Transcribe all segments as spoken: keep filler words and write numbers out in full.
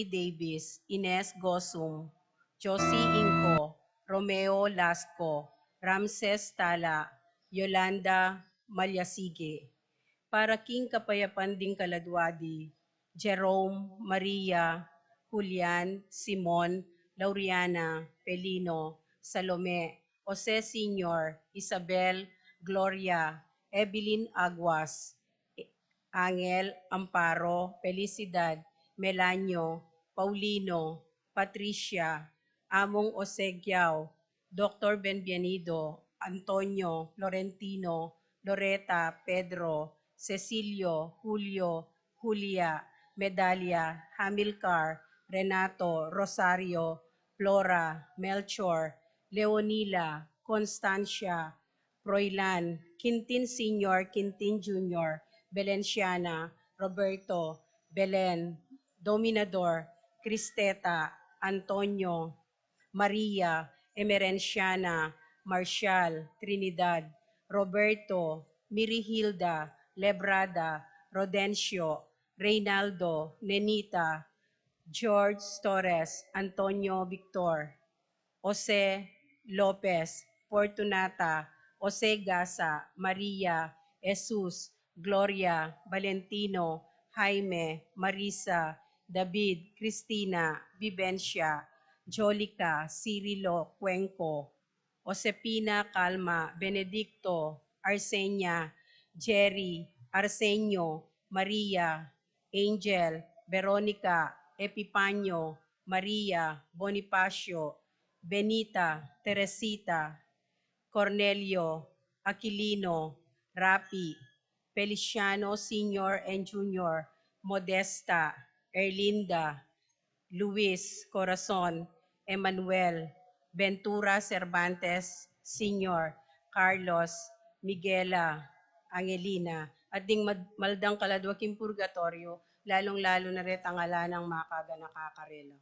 Davis, Ines Gosum, Josie Inco, Romeo Lasco, Ramses Tala, Yolanda Malyasige. Para king kapayapan ding kaladwa di Jerome, Maria, Julian, Simon, Lauriana, Pelino, Salome, Jose Senior, Isabel, Gloria, Evelyn Aguas, Angel, Amparo, Felicidad, Melanio, Paulino, Patricia, Among Osegiao, Doktor Benvenido, Antonio, Florentino, Loreta, Pedro, Cecilio, Julio, Julia, Medalia, Hamilcar, Renato, Rosario, Flora, Melchor, Leonila, Constancia, Froilan, Quintin Senior, Quintin Junior, Belenciana, Roberto, Belen, Dominador, Cristeta, Antonio, Maria, Emerenciana, Marcial, Trinidad, Roberto, Mirihilda, Lebrada, Rodencio, Reynaldo, Nenita, George Torres, Antonio Victor, Jose Lopez, Fortunata, Jose Gasa, Maria, Jesus, Gloria, Valentino, Jaime, Marisa, David, Cristina, Vivencia, Jolica, Cirilo, Cuenco, Josefina, Calma, Benedicto, Arsenia, Jerry, Arsenio, Maria, Angel, Veronica, Epipanio, Maria, Bonifacio, Benita, Teresita, Cornelio, Aquilino, Rapi, Feliciano Senior and Junior, Modesta, Erlinda, Luis, Corazon, Emmanuel, Ventura, Cervantes Senior, Carlos, Miguela, Angelina, at ding mad-, maldang kaladwa king purgatorio, lalung-lalu na retang ala nang makaganaka karela.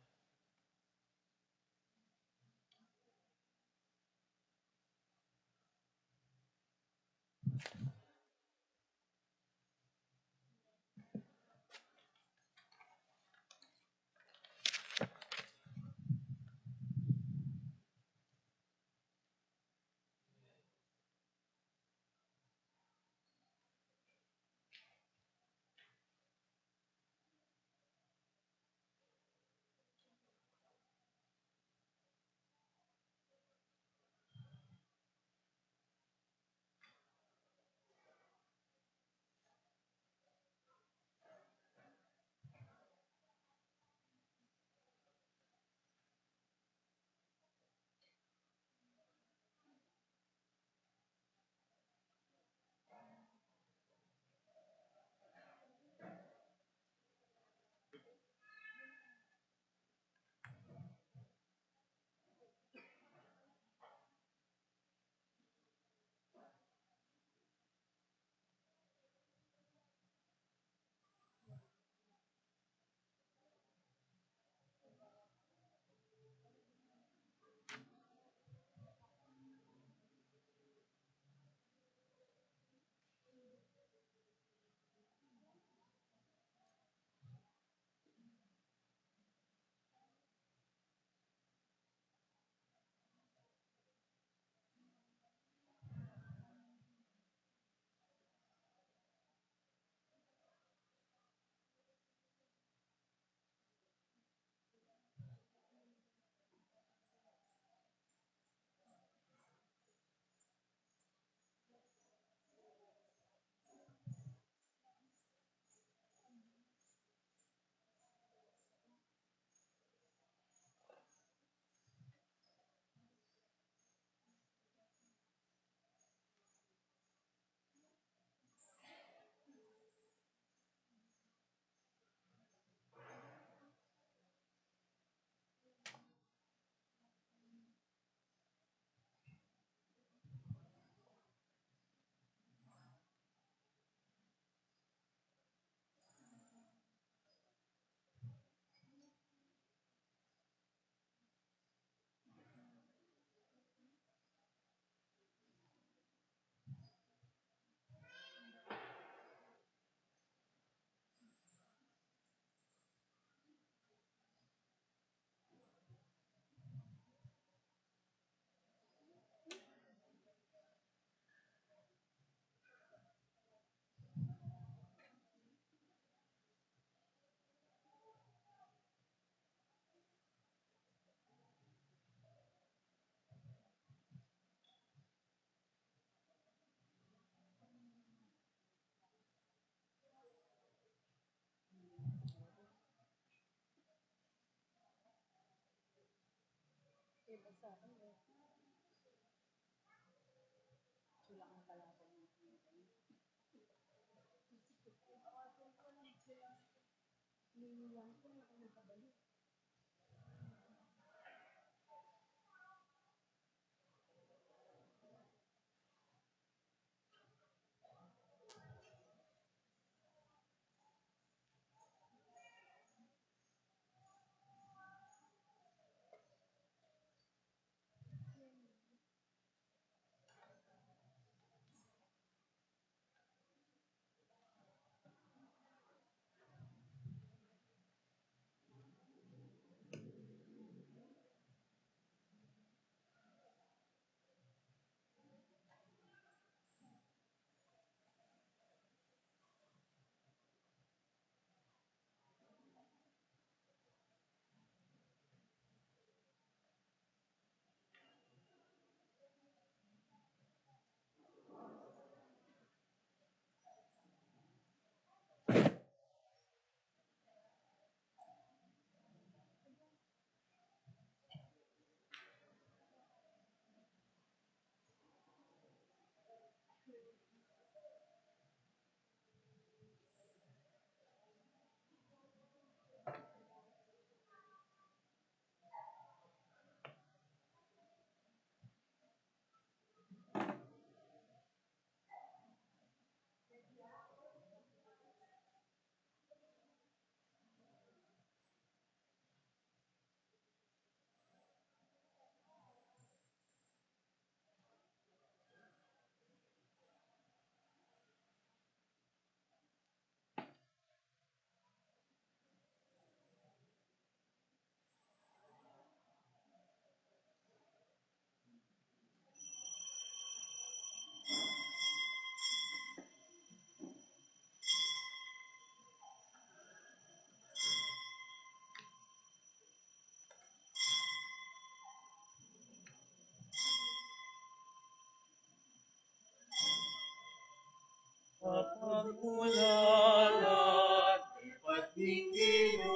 Kapagmulalang ipat ning Ginu,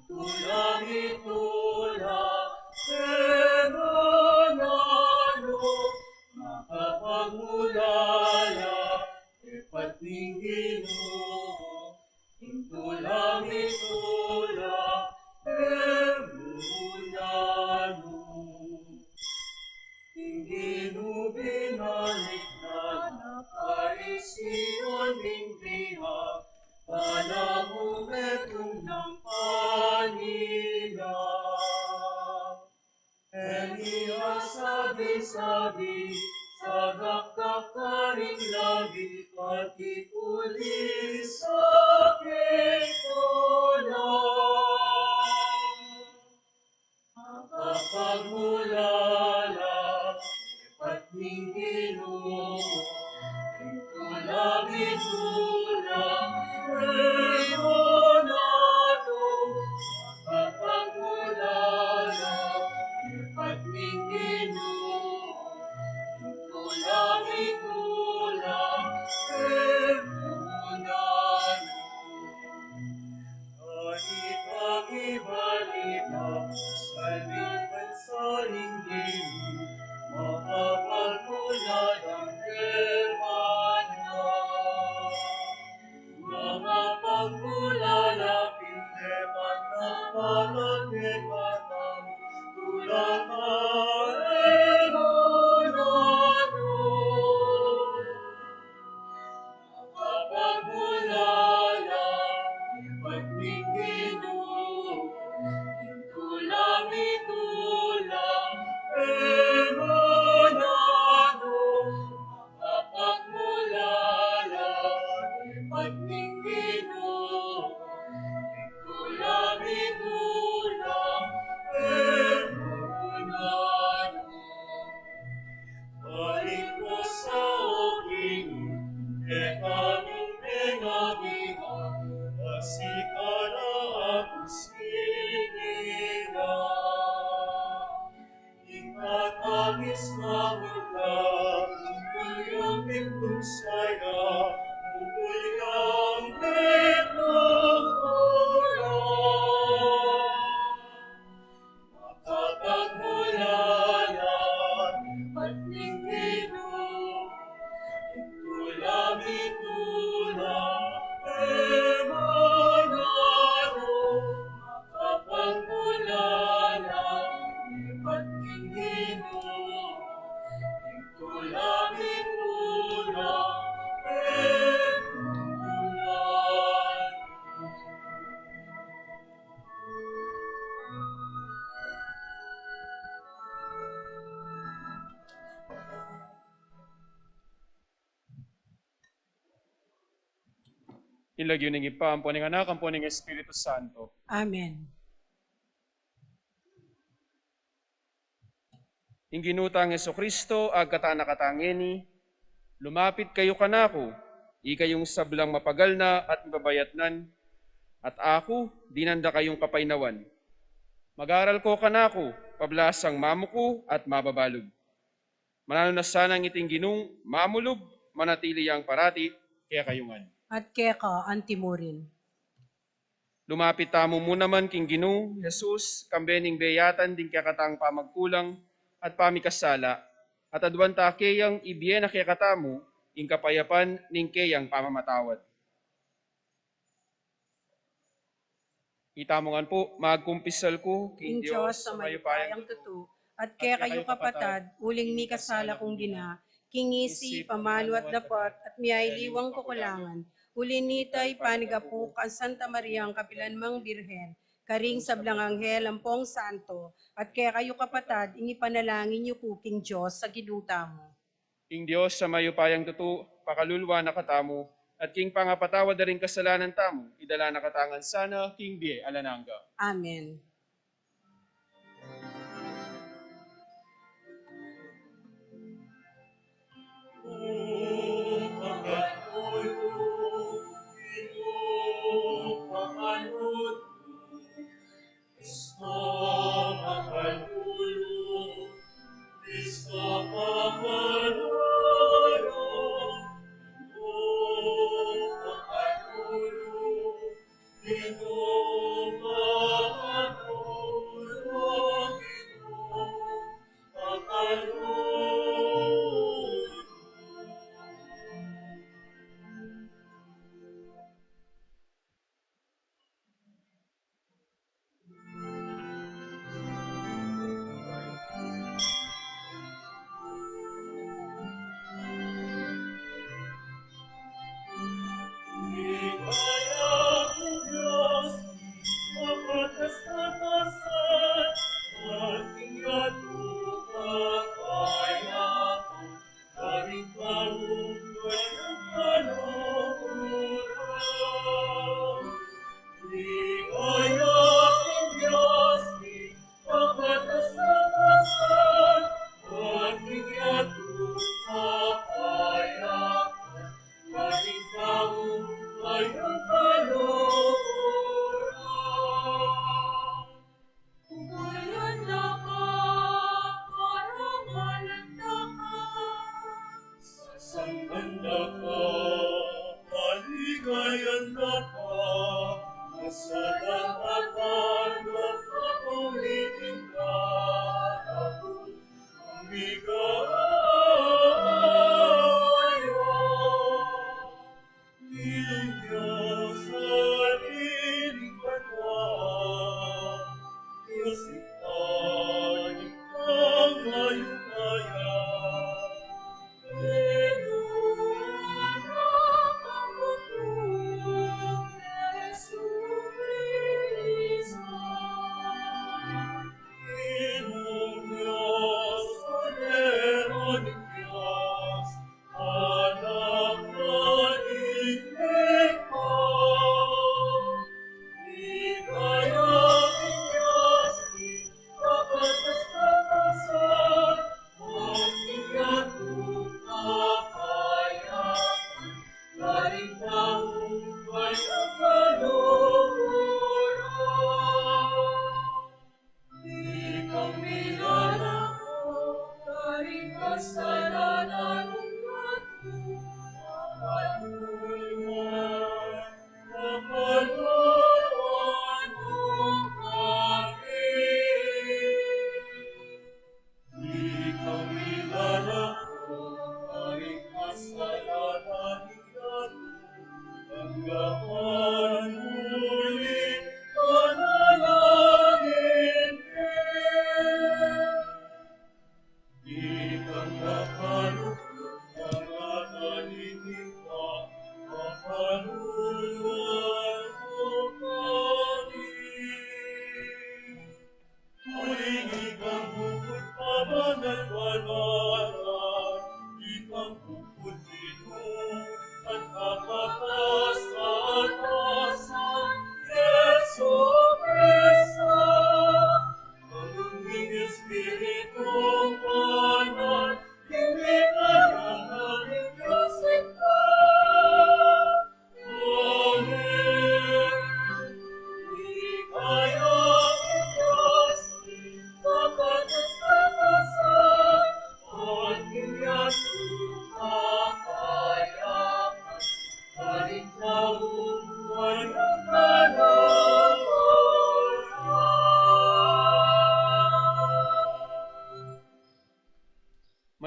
tula mitula, e mananu, makapagmulalang ipat ning Ginu, tula mitula, e mananu. Ing Ginu binalik na na kari Sion ning biha, balamu metung nang kanila. E mi asabi-sabi, sagak ka karing labi, pati puli sa kekona. Makapagmulalang ipat ning Ginu, tula mitula, e mananu, makapagmulalang ipat ning Ginu, tula mitula, e mananu. Ani kami balita, salmitan sa ning Ginu, makapagmulalang e mananu. Makapagmulalang e mananu, tula ka e mananu. Makapagmulalang ipat ning Ginu, tula mitula, e mananu. Makapagmulalang ipat ning Ginu, tula mitula, e mananu. Balik mu sa, O Ginu, kekami ing mebihan, asi ka na agusingan. Ing katamis mamunta, tungkul yang pintung saya, tungkul yang pintung saya. Makapag Ing lagyu ning Ibpa, ampo ning Anak, ampo ning Espiritu Santo. Amen. Ing Ginu tang Jesucristo, agkatan na katamu ngeni, lumapit kayu kanaku, ikayung sablang mapagal na at mibabayatnan, at aku dinan da kayung kapaynawan. Mag-aral ko kanaku, pablasang mamuku at mababalug. Mananu na sanang iting Ginung mamulug, manatili yang parati kekayu ngan. At keka antimurin. Lumapit tamu mu naman king Ginu Jesus, kambe ning beyatan ding kekatang pamagkulang at pamikasala, at aduan ta keyang ibie na kekatamu ing kapayapan ning keyang pamamatawad. Itamu ngan pu, magkumpisal ku king Dios a mayupayang tutu, at kekayu kapatad, uling mikasala kung dina, king isip, amanu at dapat, at mialiwang kakulangan, uli nita ipanyawad ku kang Santa Mariang kapilanmang Birhen, karing sablang anghel ampong santo, at kekayu kapatad, ing ipanalangin yu ku king Dios a Ginu tamu. Ing Dios a mayupayang tutu, pakaluluan na katamu, at king pangapatawad da ring kasalanan tamu, idala na katamu ngan sana king bie alang angga. Amen.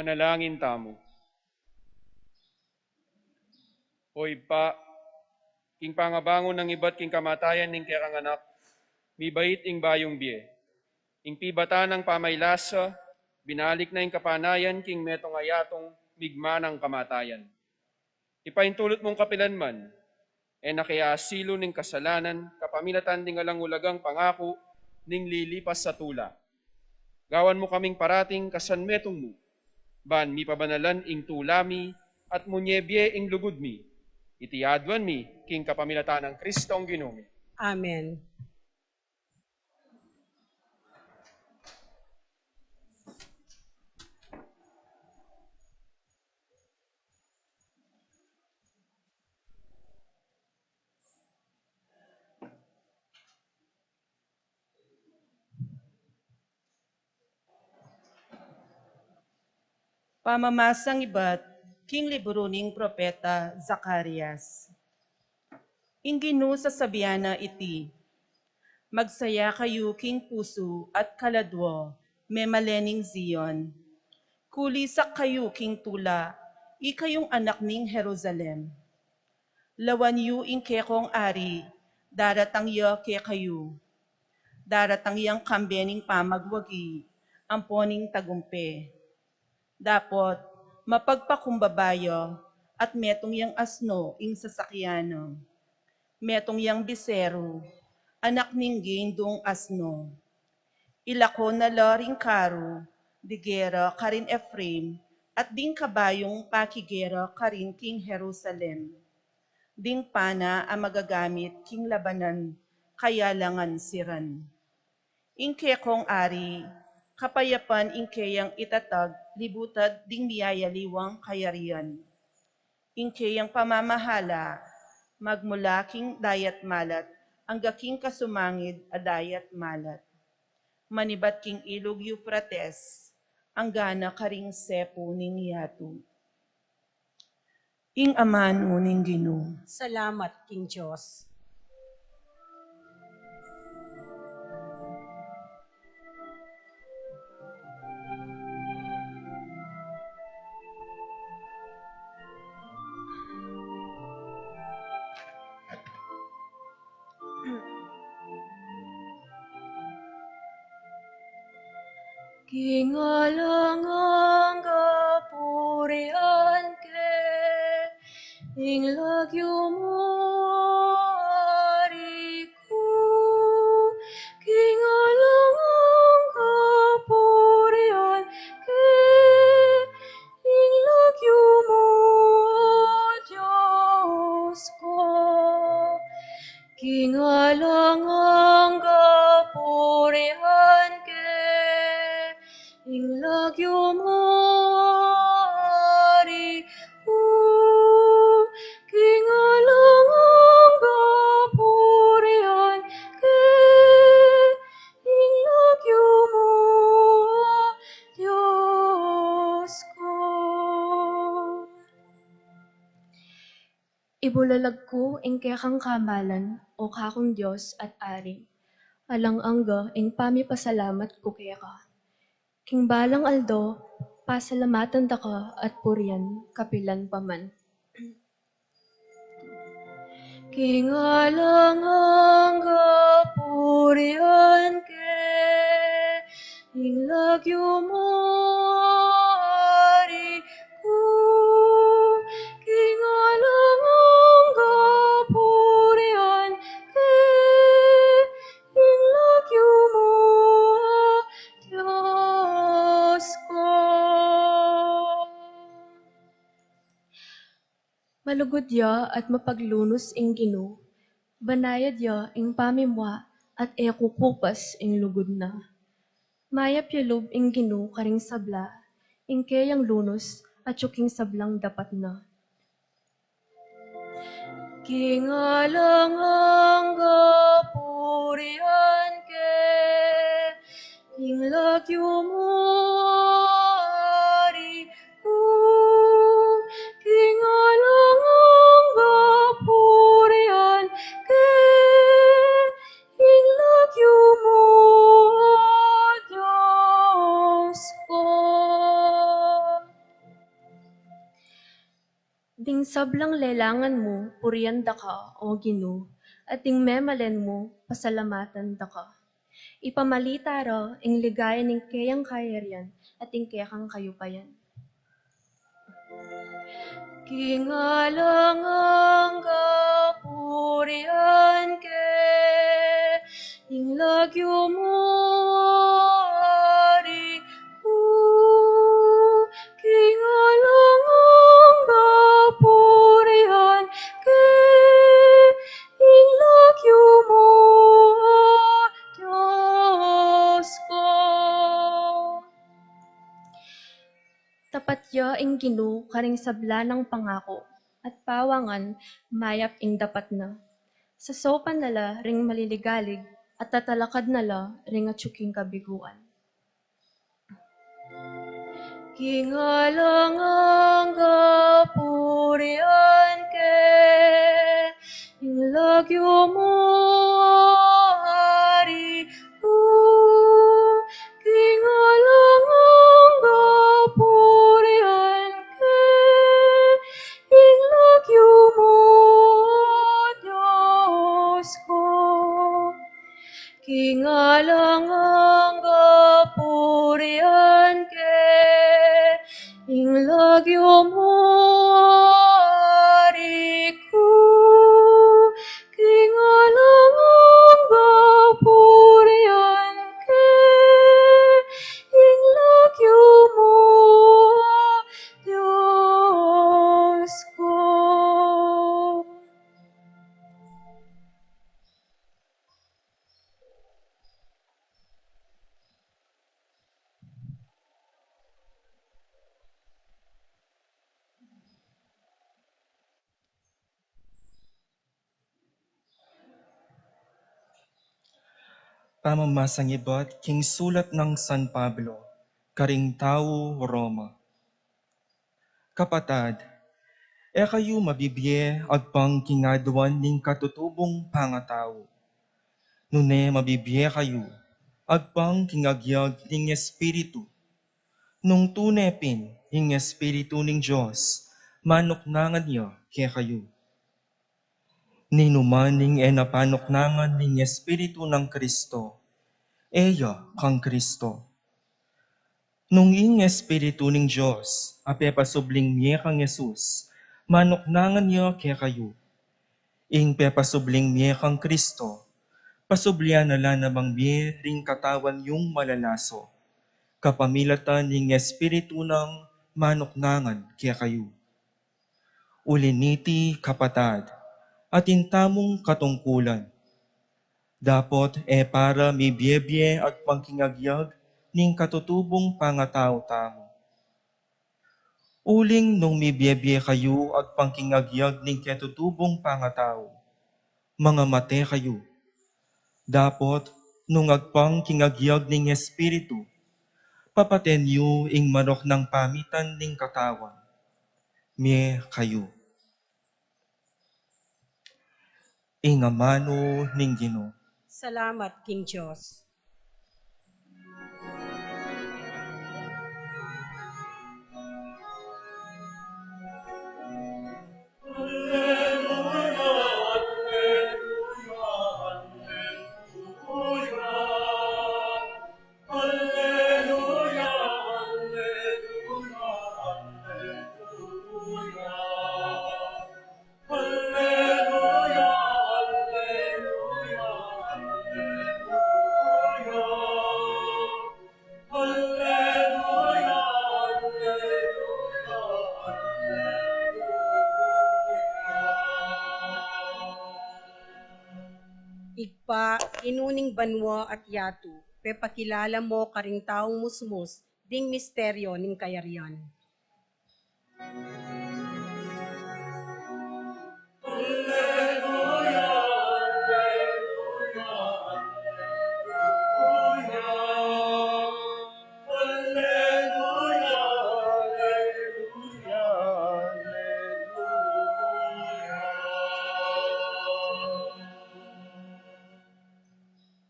Manalangin tamu. O Ibpa, king pangabangun nang ibat king kamatayan ning kekang Anak, mibait ing bayung bie. Ing pibatan nang pamaylasa, binalik na ing kapanayan king metung a yatung migma nang kamatayan. Ipaintulut mung kapilan man, e na ke asilu ning kasalanan kapamilatan ding alang ulagang pangaku ning lilipas a tula. Gawan mu kaming parating kasanmetung mu, ban mipabanalan ing tula mi at munye bie ing lugud mi. Iti aduan mi king kapamilatan nang Kristong Ginu mi. Amen. Pamamasang ibat king libru ning propeta Zacarias. Ing Ginu sasabian na iti, Magsaya kayu king pusu at kaladwa, memalen ning Zion. Kulisak kayu king tula, ikayung anak ning Jerusalem. Lawan yu ing kekong ari, daratang ya kekayu. Daratang yang kambe ning pamagwagi, ampo ning tagumpe. Dapot, mapagpakumbaba ya, at metung yang asno ing sasakyan na. Metung yang biseru, anak ning gindung asno. Ilako na la ring karu di gera karin Efraim, at ding kabayung pakigera karin king Jerusalem. Ding pana a magagamit king labanan, kayalangan siran. Ing kekong ari, kapayapan ing keyang itatag libutad ding miyayaliwang kayarian. Ing keyang pamamahala, magmula king dayat malat, angga king kasumangid a dayat malat. Manibat king ilug Euphrates, angga na karing sepu ning yatu. Ing amanu ning Ginu. Salamat king Dios. King alang angga purian ke, ing lagyu mu, Ari ku. King alang angga purian ke, ing lagyu mu, Dios ku. King alang angga purian ke, ing lagyu mu, Ari ku. King alang angga purian ke, ing lagyu mu, Dios ku. Ibulalag ku ing kekang kamalan, o kakung Dios at Ari. Alang angga ing pamipasalamat ku keka. King balang aldo, pasalamatan da ka at purian, kapilan pa man. King alang angga purian ke, ing lagyu mu, Ari ku. King alang angga purian ke, ing lagyu mu, Dios ku. Malugud ya at mapaglunus ing Ginu, banayad ya ing pamimua at e kukupas ing lugud na. Mayap ya lub ing Ginu karing sabla, ing keyang lunus atyu king sablang dapat na. King alang angga purian ke, ing lagyu mu, Ari ku. King alang angga purian ke, ing lagyu mu, Dios ku. Sablang lelangan mu, purian da ka, O Ginu, at ding memalen mu, pasalamatan da ka. Ipamalita ra ing ligaya ning keyang kayarian at ing kekang kayupayan. King alang angga purian ke, ing lagyu mu, Ari ku, king alang angga purian ke, ing lagyu mu, Dios ku. Tapat ya ing Ginu karing sabla nang pangaku, at pawangan mayap ing dapat na. Sasaupan na la ring maliligalig, at tatalakad na la ring atyu king kabiguan. King alang angga purian ke, ing lagyu mu, Ari ku, king alang angga purian ke, ing lagyu mu, Dios ku. King alang angga purian ke, ing lagyu mu, Ari ku, king alang angga purian ke, ing lagyu mu, Dios ku. Pamamasang ibat king sulat nang San Pablo karing tau Roma. Kapatad, e kayu mabibie agpang king aduan ning katutubung pangatau. Nune mabibie kayu agpang king agyag ning Espiritu. Nung tune pin ing Espiritu ning Dios, manuknangan ya kekayu. Ninuman ing e na panuknangan ning Espiritu nang Kristo, e ya kang Kristo. Nung ing Espiritu ning Dios a pepasubling mie kang Jesus, manuknangan ya kekayu. Ing pepasubling mie kang Kristo, pasublian na la namang mie ring katawan yung malalaso, kapamilatan ning Espiritu nang manuknangan kekayu. Uli niti, kapatad, atin tamung katungkulan. Dapot e para mibiebie agpang king agyag ning katutubung pangatau tamu. Uling nung mibiebie kayu agpang king agyag ning katutubung pangatau, mangamate kayu. Dapot nung agpang king agyag ning Espiritu, papaten yu ing marok nang pamitan ning katawan. Mie kayu. Ing amanu ning Ginu. Salamat king Dios. Ibpa, Ginu ning banua at yatu, pepakilala mo karing taung musmus ding misteryo ning kayarian.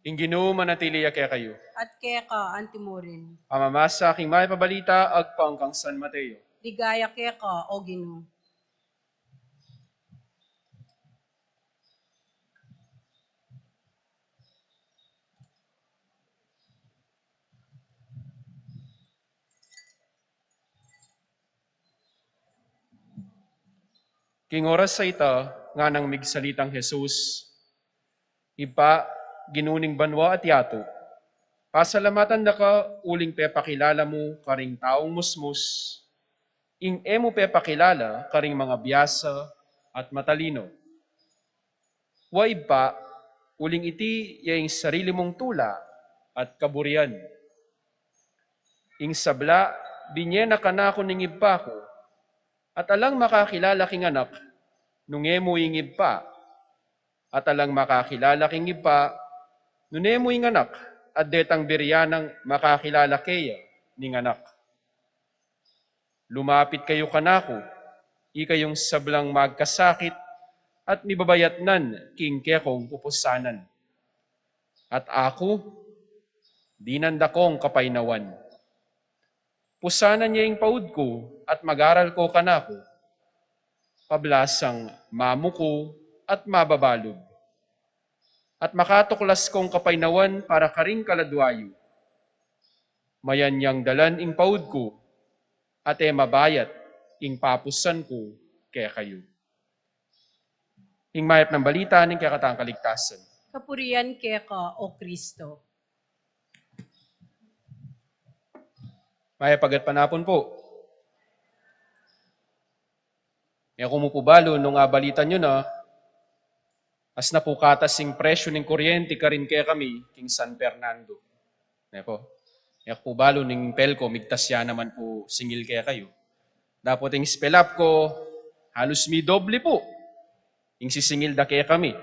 Ing Ginu manatili ya kekayu. At keka antimurin. Pamamasa king mayap a balita agpang kang San Mateo. Ligaya keka, O Ginu. King oras a ita, nganang migsalitang Jesus, Ibpa, Ginu ning banua at yatu, pasalamatan da ka uling pepakilala mu karing taung musmus ing e mu pepakilala karing mga biasa at matalino. Wa, Ibpa, uling iti ya ing sarili mung tula at kaburian. Ing sabla, binie na kanaku ning Ibpa ku, at alang makakilala king Anak, nung e mu ing Ibpa, at alang makakilala king Ibpa, nung e mu ing Anak, at detang biri ya nang makakilala keya ning Anak. Lumapit kayu kanaku, ikayung sablang magkasakit at mibabayatnan king kekong pupusanan. At aku, dinan da kong kapainawan. Pusanan ye ing paud ku at mag-aral ko kanaku, pablasang mamuku at mababalug, at makatuklas kong kapainawan para karing kaladua yu. Mayan yang dalan ing paud ku, at e mabayat ing papusan ku kekayu. Ing mayap nang balita ning kekatang kaligtasan. Kapurian keka, O Kristo. Mayap a gatpanapun pu. E ku mu pu balu nung abalitan yu na, asna pu katas ing presyu ning kuryenti karin kekami king San Fernando. Ne pu. E ku pu balu ning Phelco, migtas ya naman pu singil kekayu. Dapot ing spelap ku, halus midobli pu ing sisingil da kekami.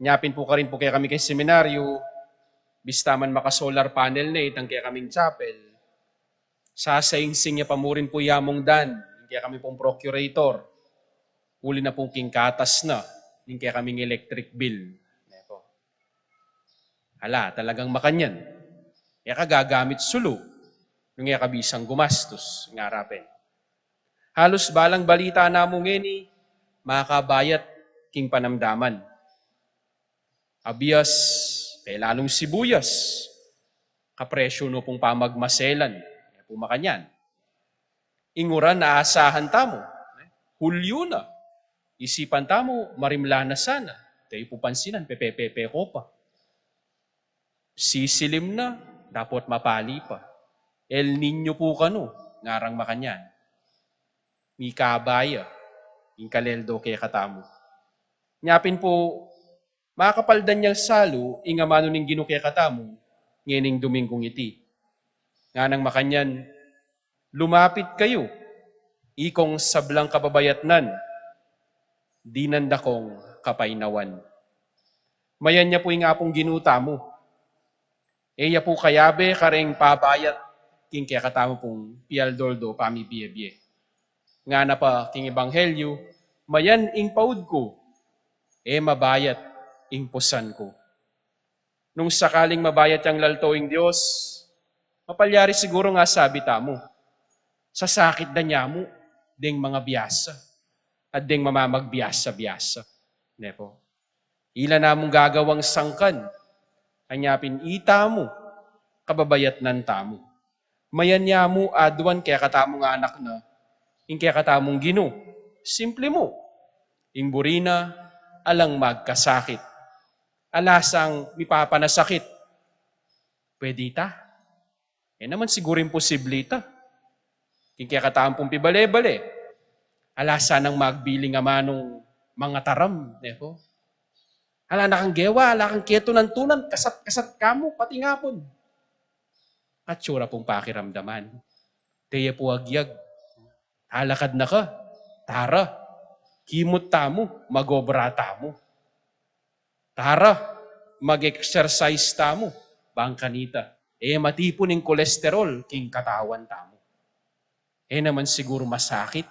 Nya pin pu karin pu kekami keng seminaryu, bista man maka-solar panel ne itang kekaming chapel, sasaingsing ya pa murin pu ya mung dan ing kekami pung procurator, uli na pu king katas na ning kekaming electric bill. Ne pu. Ala, talagang makanyan. E ka gagamit sulu nung e ka bisang gumastus, ing arapen. Halus balang balita namu ngeni makabayat king panamdaman. Abias, pelalung sibuyas, kapresyu no pung pamagmaselan, e pu makanyan. Ing uran aasahan tamu, Hulyu na, isipan tamu marimla na sana, te yu pu pansinan, pepepepe ko pa. Sisilim na, dapot mapali pa. El Niño pu kanu, ngarang makanyan. Mikabaya ing kaleldo kekatamu. Nya pin pu, makapal danyal salu ing amanu ning Ginu kekatamu ngening Dominggung iti. Nganang makanyan, lumapit kayu, ikong sablang kababayatnan, dinan da kong kapainawan. Mayan ya pu ing Apung Ginu tamu. E ya pu kayabe kareng pabayat king kekatamu pung pialdoldo pamibiebie. Ngana pa king ebanghelyu, mayan ing paud ku, e mabayat ing pusan ku. Nung sakaling mabayat yang lalto ing Dios, mapalyari sigurung asabi tamu, sasakit da nya mu deng mga biasa at deng mamamagbiasa-biasa. Ne pu. Ila namung gagawang sangkan, anya pin itamu, kababayatnan tamu. Mayan ya mu aduan kekatamung anak na, ing kekatamung Ginu, simple mu. Ing buri na, alang magkasakit. Ala sang mipapanasakit. Pwede ita? E naman siguru imposible ita. King kekatamung pibale-bale, ala sanang magbiling amanung mangataram, ne pu. Ala na kang gewa, ala kang ketunan-tunan, kasat-kasat ka mu, pati ngapun. Atsura pung pakiramdaman. Te ya pu agyag. Talakad na ka. Tara. Kimut tamu, mag-obra tamu. Tara, mag-exercise tamu, bang kanita e matipun ing kolesterol king katawan tamu. E naman siguru masakit,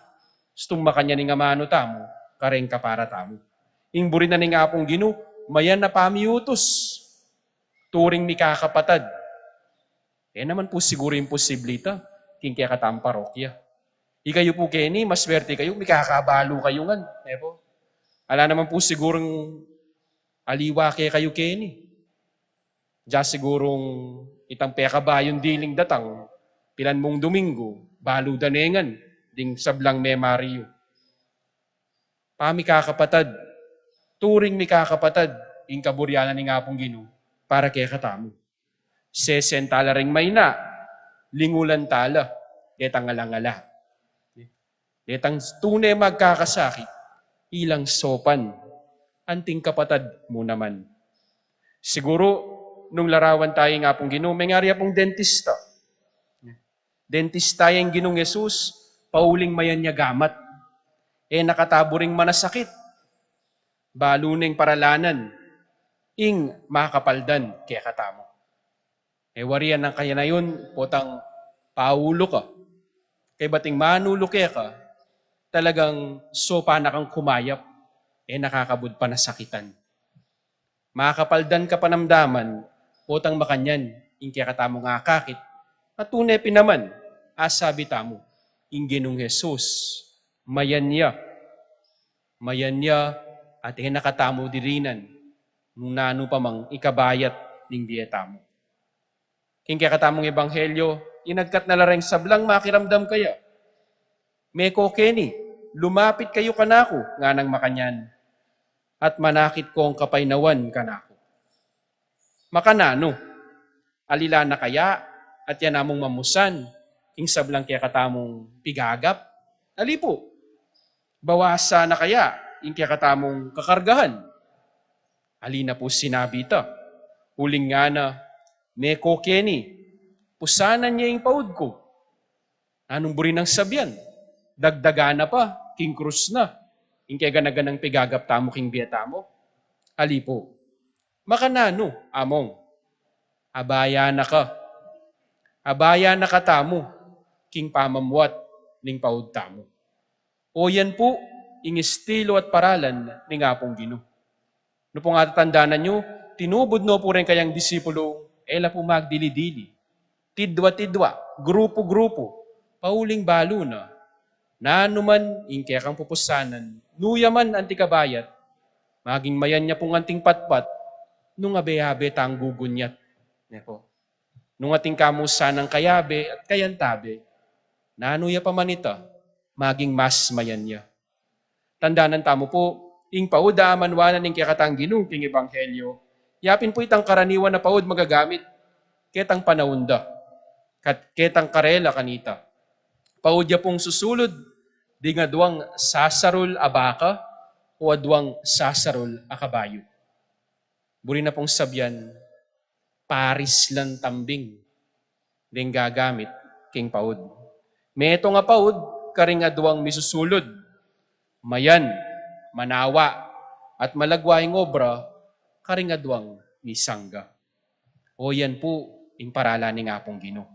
istung makanyan ing amanu tamu kareng kapara tamu. Ing buri na ning Apung Ginu, mayan a pamiutus, turing mikakapatad. E naman pu siguru imposible ita king kekatamung parokya. Ikayu pu keni, maswerte kayu, mikakabalu kayu ngan, e pu? Ala naman pu sigurung aliwa kekayu keni. Dya sigurung itang pekabayung diling datang, pilan mung Dominggu, balu da ne ngan ding sablang memari yu. Pamikakapatad, turing mikakapatad ing kaburian ning Apung Ginu para kekatamu. Sesen tala ring maina, lingulan tala detang alang-ala. Detang tune magkakasakit, ilang sopan, anting kapatad mu naman. Siguru, nung larawan taya ning Apung Ginu, mengari ya pung dentista. Dentista ya ing Ginung Jesus, pauling mayan ya gamat. E na katabu ring manasakit. Balu neng paralanan ing makapaldan kekatamu. E wari ya nang kaya na yun, potang paulu ka. Kaybat ing manulu keka, talagang sopan na kang kumayap, e na kakabud panasakitan. Makapaldan kapanamdaman, potang makanyan, ing kekatamung akakit, a tune pin naman, asabi tamu, ing Ginung Jesus, mayan ya, mayan ya, at e na katamu dirinan, nung nanu pa mang ikabayat ning bie tamu. King kekatamung ebanghelyo, inagkat na la reng sablang makiramdam kaya. Meko keni, lumapit kayu kanaku, nganang makanyan, at manakit kong kapaynawan kanaku. Makananu, alila na kaya, at ya namung mamusan, ing sablang kekatamung pigagap? Ali pu, bawasa na kaya, ing kekatamung kakargahan? Ali na pu sinabi ta. Uling ngana, meko keni, pusanan ye ing paud ku. Nanung buri nang sabian? Dagdagan na pa, king krus na. Ing kegana-ganang pigagap tamu king bie tamu. Ali pu. Makananu, among. Abaya na ka. Abaya na katamu, king pamamuat ning paud tamu. O yan pu, ing estilo at paralan ning Apung Ginu. Nu pung atatandanan yu, tinubud no pu reng kayang disipulu, e la pu magdili-dili. Tidwa-tidwa, grupu-grupu, pauling balu na. Nanu man ing kekang pupusanan, nu ya man anti kabayat, maging mayan ya pung anting patpat, nung abe-abe tang gugunyat. Ne pu. Nung atin kamu sanang kayabe at kayantabe, nanu ya pa man ita, maging mas mayan ya. Tandanan tamu pu, ing paud a amanuan na ning kekatang Ginu king ebanghelyo, yapin pu itang karaniwan a paud magagamit ketang panaun da, kat-, ketang karela kanita. Paud ya pung susulud ding aduang sasarul a baka o aduang sasarul a kabayu. Buri na pung sabian, paris lang tambing ding gagamit king paud. Metung a paud karing aduang misusulud, mayan, manawa, at malagwa ing obra karing aduang misangga. O yan pu ing paralan ning Apung Ginu.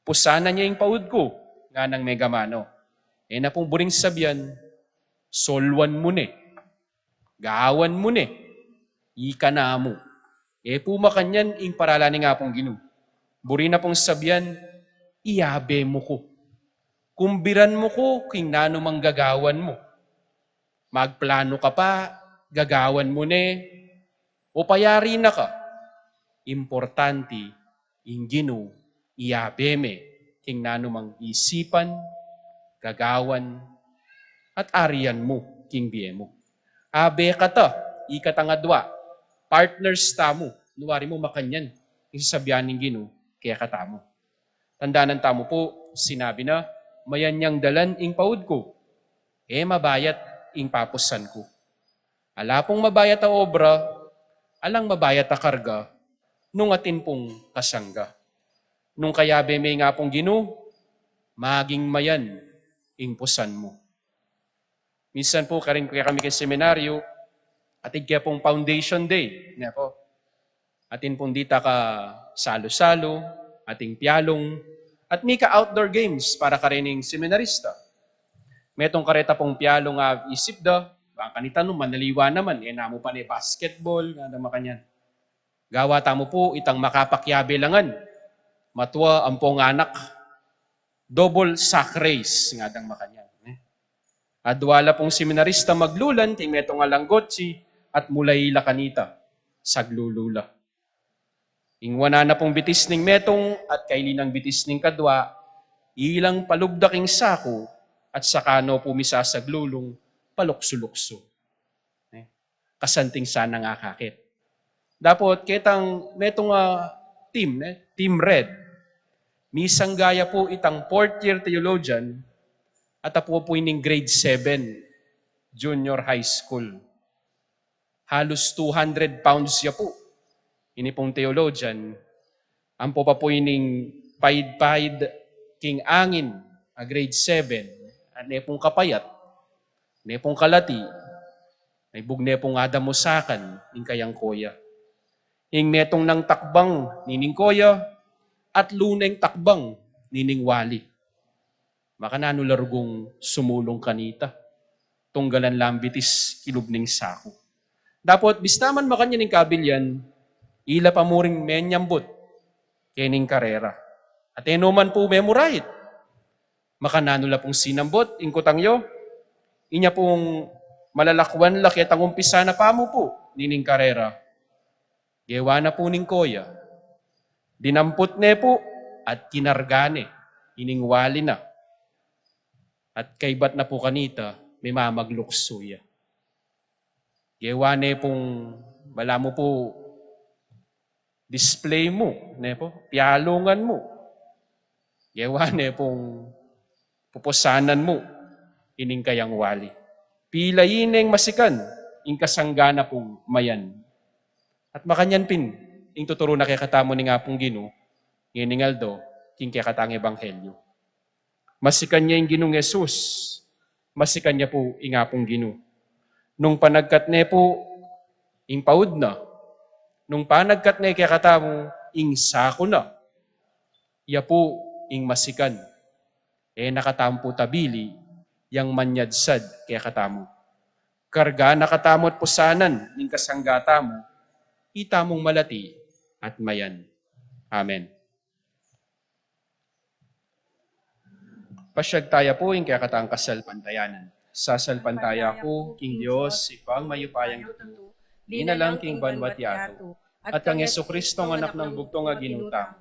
Pusanan ye ing paud ku, nganang megamano. E na pung buring sabian, solwan mu ne, gawan mu ne, ika na mu. E pu makanyan ing paralan ning Apung Ginu. Buri na pung sabian, iyabe mu ku. Kumbiran mu ku king nanu mang gagawan mu. Magplanu ka pa, gagawan mu ne, o payari na ka. Importanti, ing Ginu, iyabe me king nanu mang isipan, gagawan, at arian mu king bie mu. Abe kata, ikatang adua, partners tamu, nu wari mu makanyan ing sasabian ning Ginu kekatamu. Tandanan tamu pu, sinabi na, mayan yang dalan ing paud ku, e mabayat ing papusan ku. Ala pung mabayat a obra, alang mabayat a karga, nung atin pung kasangga. Nung kayabe me ing Apung Ginu, maging mayan ing pusan mu. Minsan pu, karin kekami king seminaryo, atin ke pung foundation day, ne pu. Atin pung dita ka salu-salu, atin pialung, at mika outdoor games para karing seminarista. Metung kareta pung pialung a isip da, bang kanita nu, manaliwa naman, e na mu pa ne basketball, nganang makanyan. Gawa tamu pu itang makapakiabe la ngan. Matua ampong anak, double sack race, nganang makanyan, ne? Adua la pung seminarista maglulan king metung a langgotsi at mulay la kanita, saglulu la. Ing wanan na pung bitis ning metung at kaili nang bitis ning kadua, ilang palugda king saku at saka no pu misasaglulung, paluksu-luksu. Ne? Kasanting sana nga akakit. Dapot ketang metung a team, ne? Team Red. Misangga ya pu itang fourth year theologian at apu pu ining grade seven, junior high school. Halus two hundred pounds ya pu. Ini pung theologian, ampo pa pu ining paid-paid king angin a grade seven, at ne pung kapayat, ne pung kalati, ay bug ne pung adamusakan ing kayang koya. Ing metung nang takbang nining koya, at luneng takbang nining wali. Makananu la rugung sumulung kanita? Tunggalan lang bitis kilub ning saku. Dapot bista man makanyan ing kabilyan, ila pa mu ring menyambut kening karera. At e no man pu memurait. Makananu la pung sinambut ing kutang yu? Inya pung malalakuan la ketang umpisa na pa mu pu nining karera. Gewa na pu ning koya. Dinamput ne pu at kinarga ne ining wali na. At kaybat na pu kanita, mimamagluksu ya. Gewa ne pung balamu pu display mu, ne pu, pialungan mu. Gewa ne pung pupusanan mu ining kayang wali. Pilayi neng masikan ing kasangga na pung mayan. At makanyan pin ing tuturu na kekatamu ning Apung Ginu ngening aldo king kekatang ebanghelyu. Masikan ya ing Ginung Jesus, masikan ya pu ing Apung Ginu. Nung panagkat ne pu ing paud na, nung panagkat ne kekatamu ing saku na, ya pu ing masikan. E na katamu pu tabili yang manyadsad kekatamu. Karga na katamu at pusanan ning kasangga tamu, itamung malati at mayan. Amen. Pasyag taya pu ing kekatang kasalpantayanan. Sasalpantaya ku king Dios, Ibpang mayupayang tutu, linalang king banwa't yatu, at kang Jesucristo, anak nang bugtung a Ginu tamu,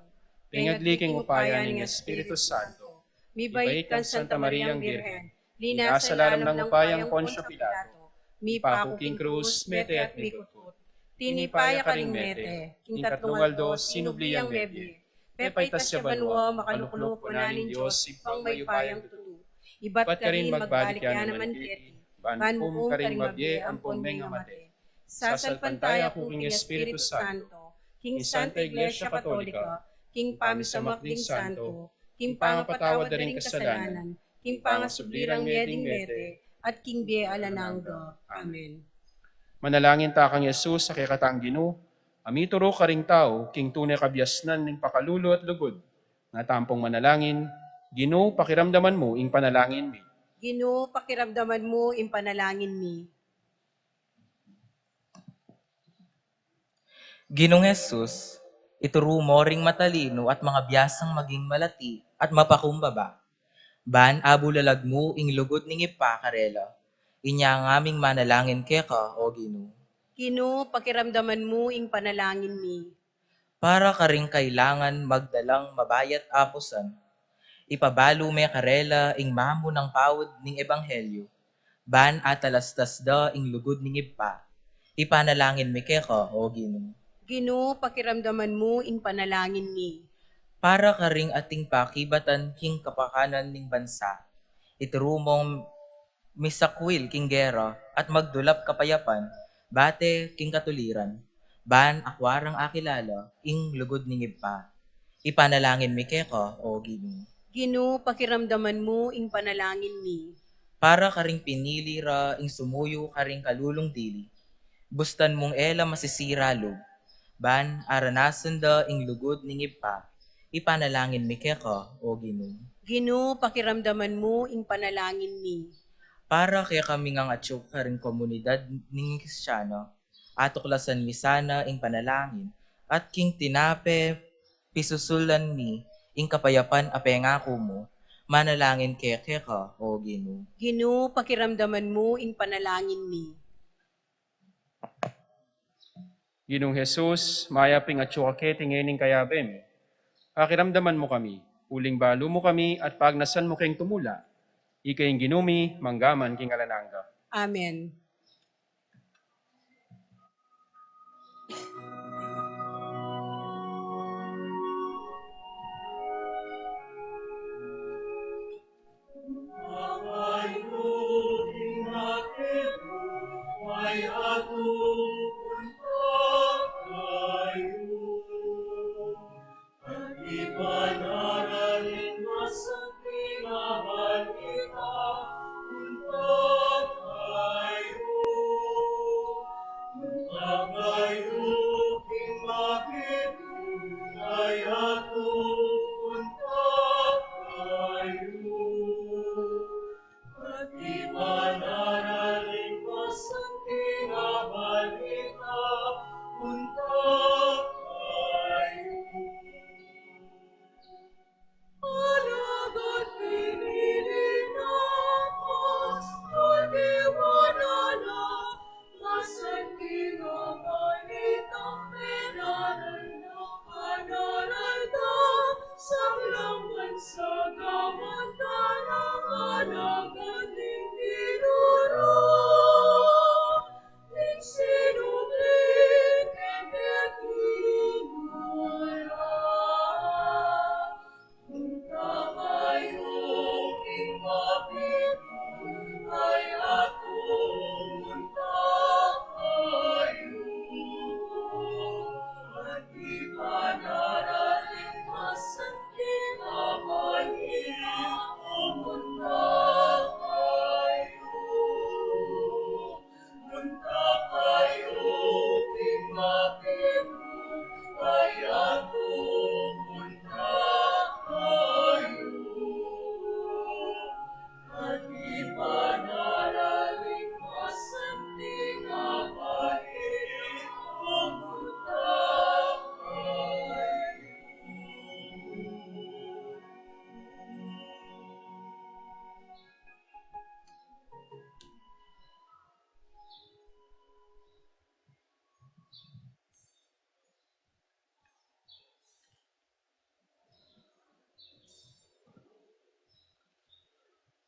pengagli king upaya ning Espiritu Santo, mibait kang Santa Mariang Birhen, linasa la lam nang upayang Poncio Pilato, mipaku king krus, mete at mikutkut. Tinipa ya karing mete, king tatlung aldo sinubli yang mebie. Pepaitas ya banua, makalukluk wanan ning Dios Ibpang mayupayang tutu. Ibat karin magbalik ya naman keti, ban hukum karing mabie ampon mengamate. Sasalpantaya ku king Espiritu Santo, king Santa Iglesia Katolika, king pamisamak ding santo, king pangapatawad da ring kasalanan, king pangasubli rang mie ding mete, at king bie alang angga. Amen. Manalangin ta kang Jesus a kekatang Ginu, a mituru karing tau king tune kabiasnan ning pakalulu at lugud. Nga tampong manalangin, Ginu, pakiramdaman mu ing panalangin mi. Ginu, pakiramdaman mu ing panalangin mi. Ginung Jesus, ituru mo ring matalinu at mangabiasang maging malati at mapakumbaba. Ban abulalag mu ing lugud ning Ibpa karela. Inya ngaming manalangin keka, O Ginu. Ginu, pakiramdaman mu ing panalangin mi. Para karing kailangan magdalang mabayat a pusan, ipabalu me karela ing mamunang paud ning ebanghelyu, ban atalastas da ing lugud ning Ibpa. Ipanalangin mi keka, O Ginu. Ginu, pakiramdaman mu ing panalangin mi. Para karing ating pakibatan king kapakanan ning bansa, ituru mong misakwil king gera at magdulap kapayapan, bate king katuliran, ban akua rang akilala ing lugud ning Ibpa. Ipanalangin mi keka, O Ginu. Ginu, pakiramdaman mu ing panalangin mi. Para karing pinili ra ing sumuyu karing kalulung dili, bustan mung e la masisira lub, ban aranasan da ing lugud ning Ibpa. Ipanalangin mi keka, O Ginu. Ginu, pakiramdaman mu ing panalangin mi. Para kekaming atiu karing komunidad ning Kristiano, atuklasan mi sana ing panalangin, at king tinape pisusulan mi ing kapayapan a pengaku mu. Manalangin ke keka, O Ginu. Ginu, pakiramdaman mu ing panalangin mi. Ginung Jesus, mayap ing atiu ka keti ngening kayabe mi. Pakiramdaman mu kami, uling balu mu kami at pagnasan mu keng tumula. Ika ing Ginu mi, mangga man king alang angga. Amen.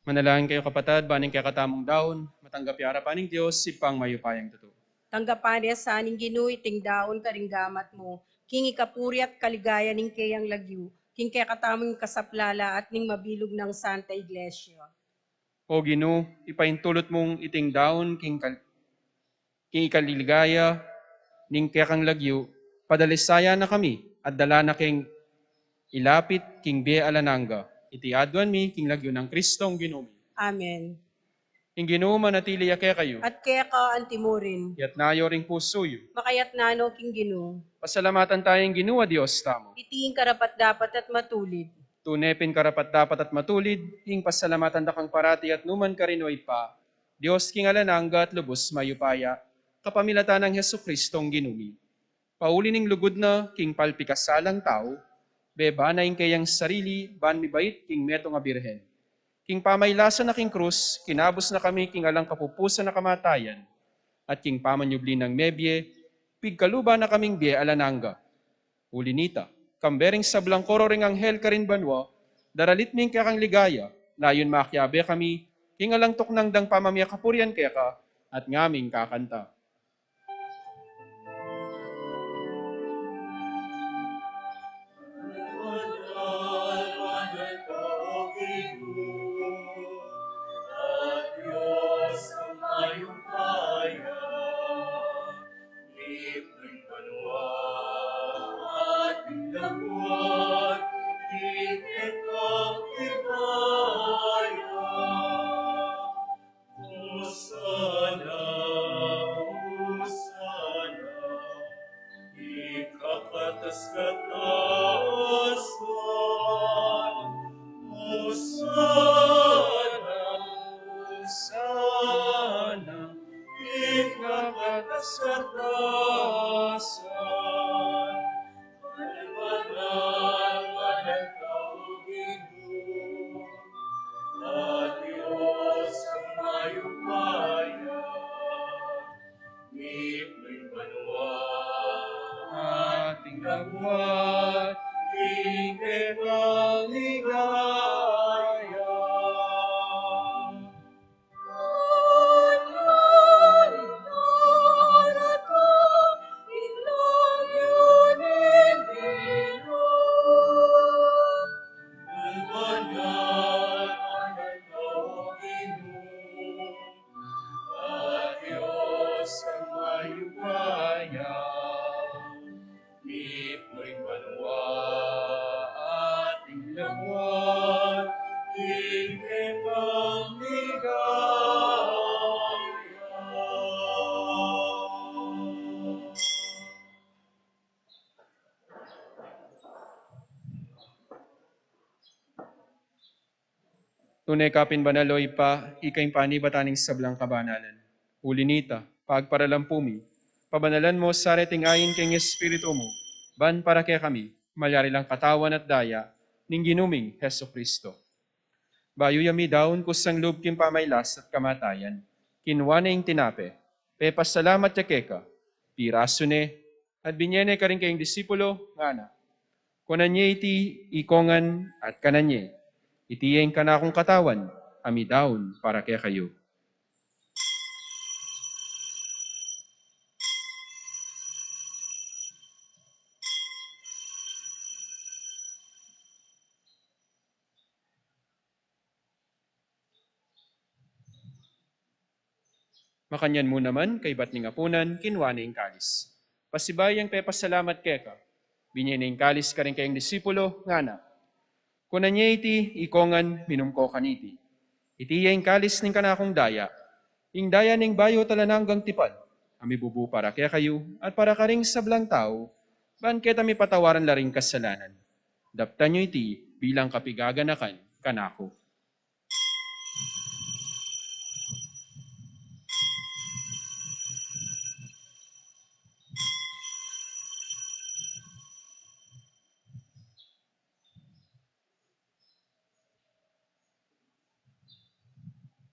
Manalangin kayu, kapatad, ban ing kekatamung daun matanggap ya arapan ning Dios, Ibpang mayupayang tutu. Tanggapan na sa ning Ginu iting daun karing gamat mu, king ikapuri at kaligayan ning keyang lagyu, king kekatamung kasaplalan at ning mabilug nang Santa Iglesia. O Ginu, ipaintulut mung iting daun king kal-, king ikaligayan ning kekang lagyu, padalisayan na kami at dala na keng ilapit king bie alang angga. Iti aduan mi king lagyu nang Kristong Ginu mi. Amen. Ing Ginu manatili ya kekayu. At keka antimurin. Iyatas yu ring pusu yu. Makayatas no king Ginu. Pasalamatan taya ing Ginu a Dios tamu. Iti ing karapat-dapat at matulid. Tune pin karapat-dapat at matulid ing pasalamatan da kang parati at nukarin man, O Ibpa, Dios king alang angga at lubus mayupaya, kapamilatan nang Jesukristong Ginu mi. Pauli ning lugud na king palpikasalang tau, bebaan na ing keyang sarili ban mibait king metung a birhen. King pamailasan na king krus, kinabus na kami king alang kapupusan a kamatayan, at king pamanyubli nang mebie, pigkaluban na kaming bie alang angga. Uli nita, kambe ring sablang koro ring anghel karin banua, daralit mi ing kekang ligaya, layun makiabe kami king alang tuknang dang pamamie kapurian keka, at ngaming kakanta. Hosana, Hosana, ikakatas-katasan. Hosana, Hosana, ikakatas-katasan. Banal, banal ka, O Ginu, a Dios a mayupaya, mitmit banua at ing kabuas, ing kekang ligaya. Tune ka pin banal, o Ibpa, ika ing panibatan ning sablang kabanalan. Uli na nita, pagparalampu mi, pabanalan mu sa reting ain king Espiritu mu, ban para kekami, malyari lang katawan at daya ning Ginu ming Jesucristo. Bayu ya midaun kusang lub king pamailas at kamatayan, kinua ne ing tinape, pepasalamat ya keka, pirasu ne, at binye ne karing kayang disipulo, ngana: Kunan ye iti ikongan at kanan ye. Iti ya ing kanakung katawan, a midaun para kekayu. Makanyan mu naman, kaybat ning apunan, kinua ne ing kalis. Pasibayu yang pepasalamat keka, binye ne ing kalis karing kayang disipulo, ngana: Kunan ye iti ikongan, minum ko kaniti. Iti ya ing kalis ning kanakung daya, ing daya ning bayu at alang anggang tipan, a mibubu para kekayu at para karing sablang tau, ban keta mipatawaran la ring kasalanan. Daptan yu iti bilang kapigaganakan kanaku.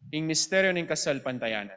Ing misteryu ning kasalpantayanan.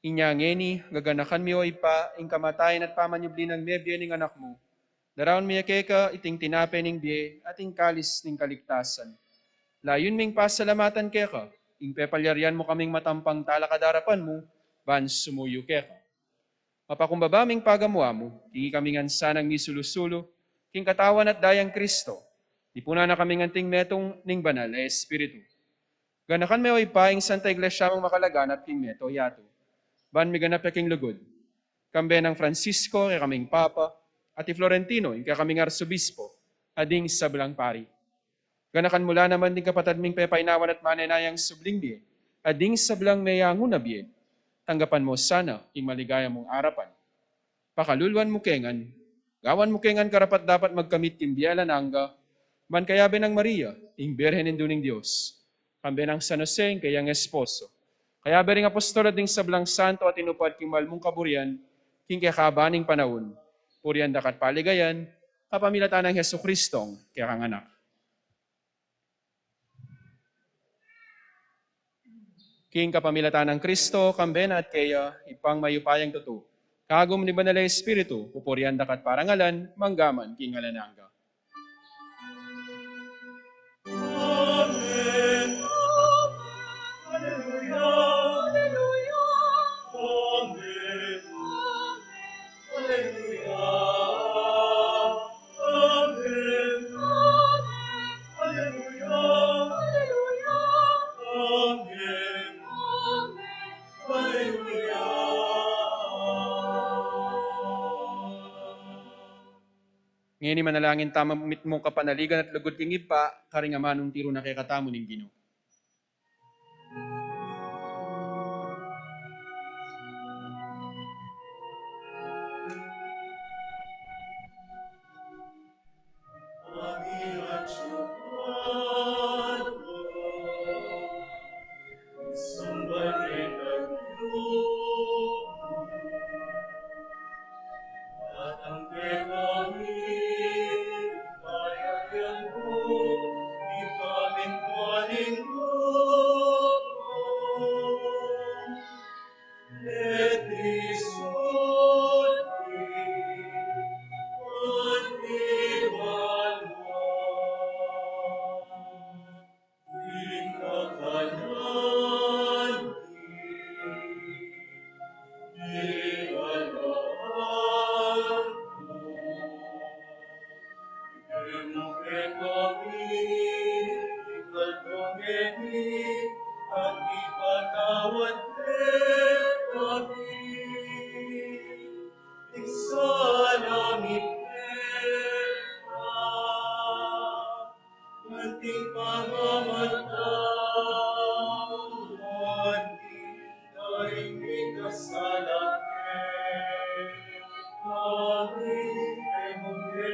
Inya ngeni, gaganakan mi, o Ibpa, ing kamatayan at pamanyubli nang mebie ning Anak mu. Daraun mi ya keka iting tinape ning bie at ing kalis ning kaligtasan. Layun ming pasalamatan keka ing pepalyarian mu kaming matampang talakad king arapan mu, ban sumuyu keka. Mapakumbaba ming pagamu-amu, king ikami ngan sanang misulu-sulu king katawan at dayang Kristo, tipunan na kaming anting metung ning Banal a Espiritu. Ganakan me, o Ibpa, ing Santa Iglesia mung makalaganap king meto yatu, ban miganap ya king lugud, kambe nang Francisco, kekaming Papa, at i Florentino, ing kekaming Arsobispo, at ding sablang pari. Ganakan mu la naman ding kapatad ming pepainawan at manenayang subling bie, at ding sablang meyangu na bie. Tanggapan mu sana ing maligaya mung arapan. Pakaluluan mu ke ngan, gawan mu ke ngan karapat-dapat magkamit king bie alang angga, ban kayabe nang Maria, ing Birhen Indu ning Dios, kambe nang San Jose, ing kayang esposo, kayabe ring apostol at ding sablang santo a tinupad king mal mung kaburian king kekaban ning panaun, purian da ka at paligayan, kapamilatan nang Jesucristong kekang Anak. King kapamilatan nang Kristo, kambe na at keya, Ibpang mayupayang tutu, kagum ning Banal a Espiritu, pupurian da ka at parangalan, mangga man king alang angga. Amen. Alleluia. Alleluia. Amen. Alleluia. Amen. Alleluia. Alleluia. Amen. Alleluia. Ngeni manalangin tamu mitmung kapanaligan at lugud king Ibpa, karing amanung tiru na kekatamu ning Ginu.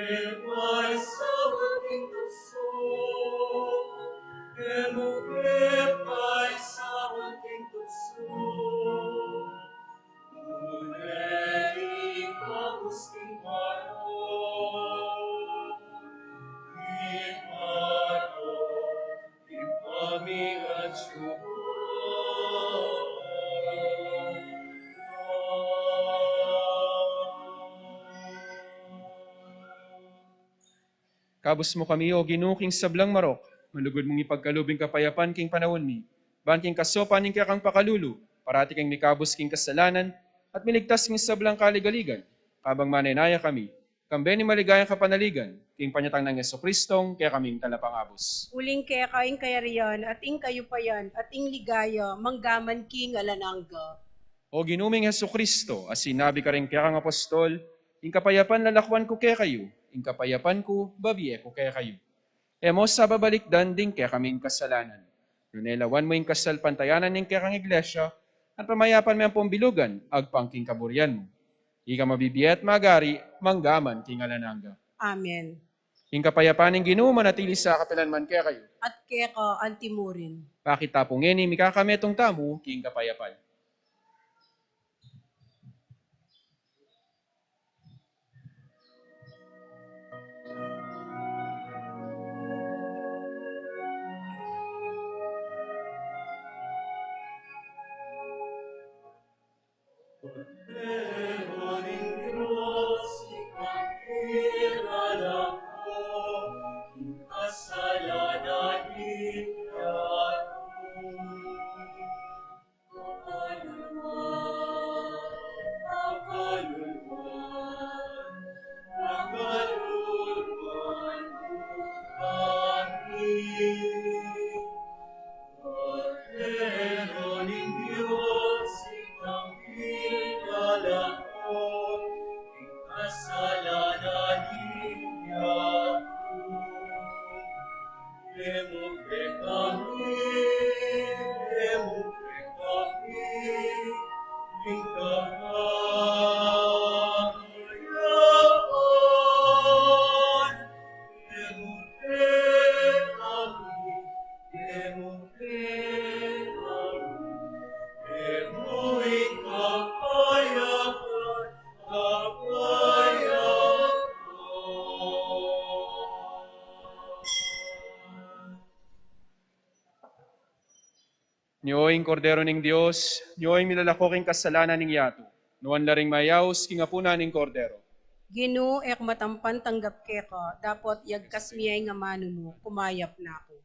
Paisaul king tuksu, e mu ke paisaul king tuksu, nune ikabus king marok, king marok, ipamigatsu ka. Ikabus mu kami, O Ginu, king sablang marok, manlugud mung ipagkalub ing kapayapan king panaun mi, ban king kasaupan ning kekang pakalulu, parati kaming mikabus king kasalanan, at miligtas king sablang kaligaligan, kabang manenaya kami, kambe ning maligayang kapanaligan, king panyatang nang Jesucristo, kekaming Talapangabus. Uling keka ing kayarian, at ing kayupayan, at ing ligaya, manggaman king alang angga. O Ginu ming Jesucristo, a sinabi karing kekang apostol, ing kapayapan lalakuan ku kekayu, ing kapayapan ku babie ku kekayu. E mu sa babalikdan ding kekaming kasalanan, nune lawan mu ing kasalpantayanan ning kekang Iglesia, at pamayapan me ampong bilugan agpang king kaburian mu. Ika mabibie at magari, manggaman king alang angga. Amen. Ing kapayapan ning Ginu manatili sa kapilan man kekayu. At keka anti murin. Pakit ta pu ngeni, mikakametung tamu king kapayapan. Nyo ing Kordero ning Dios, nyo ing milalako king kasalanan ning yatu. Nuan la ring mayaus king apunan ning Kordero. Ginu, e ku matampan tanggap keka, dapot yagkas me ing amanu mu, kumayap na ku.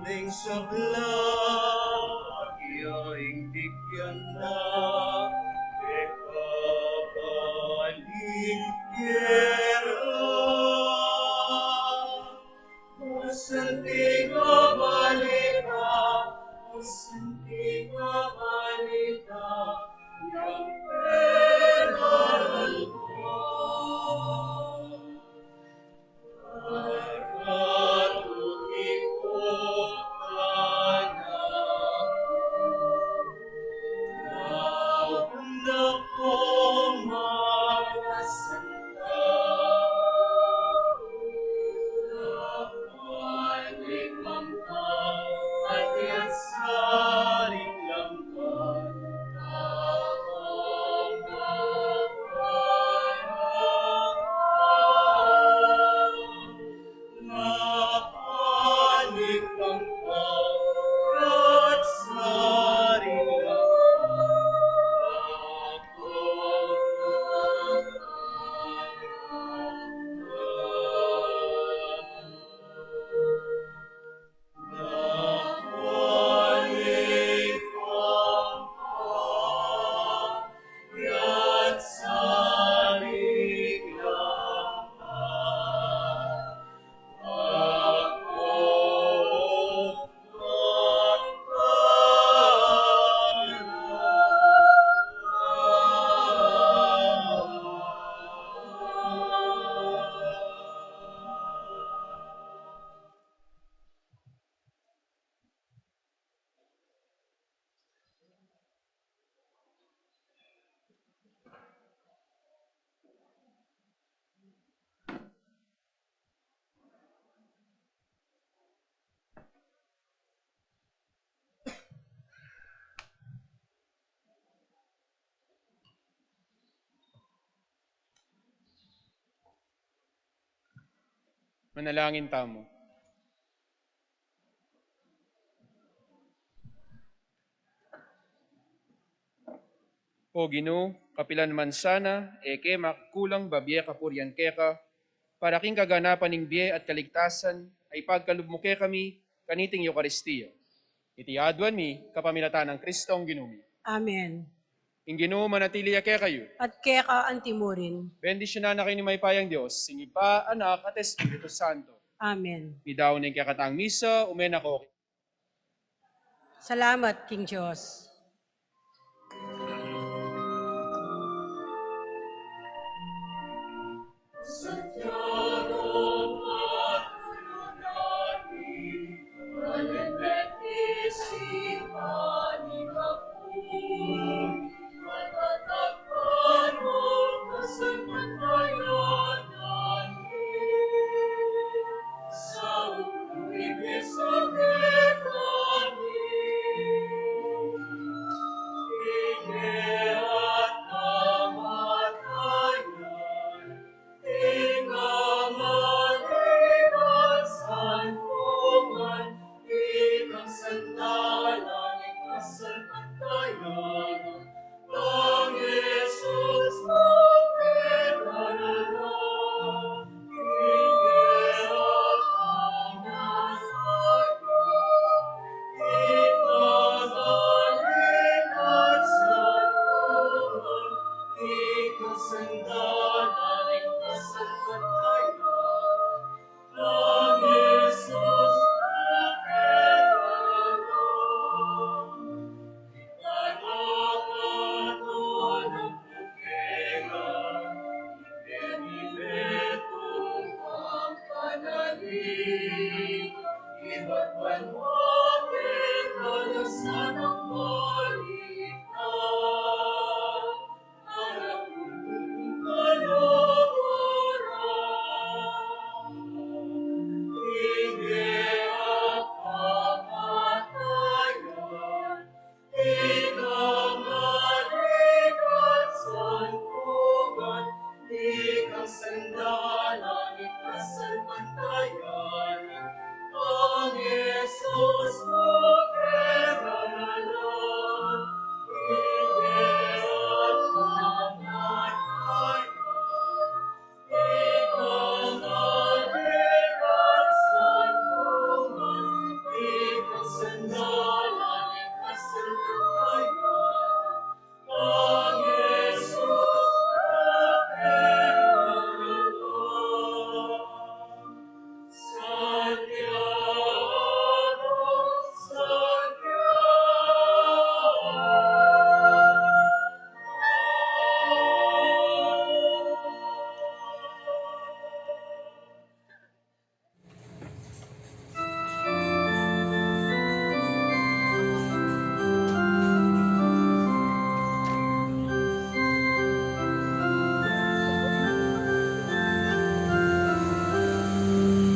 Ning sabla, at iya ing bigyan na, e ka balik gera. Masanting a balita, masanting a balita, yang pengaral ko. Manalangin tamu. O Ginu, kapilan man sana e ke makukulang babie kapurian keka, para king kaganapan ning bie at kaligtasan, a ipagkalub mu kekami kaniting Eukaristia. Iti aduan mi kapamilatan nang Kristong Ginu mi. Amen. Ing Ginu manatili ya kekayu. At keka antimurin. Bendisyunan na kayu ning mayupayang Dios, ing Ibpa, Anak, at Espiritu Santo. Amen. Iti daun ning kekatang misa, ume na ko. Salamat king Dios.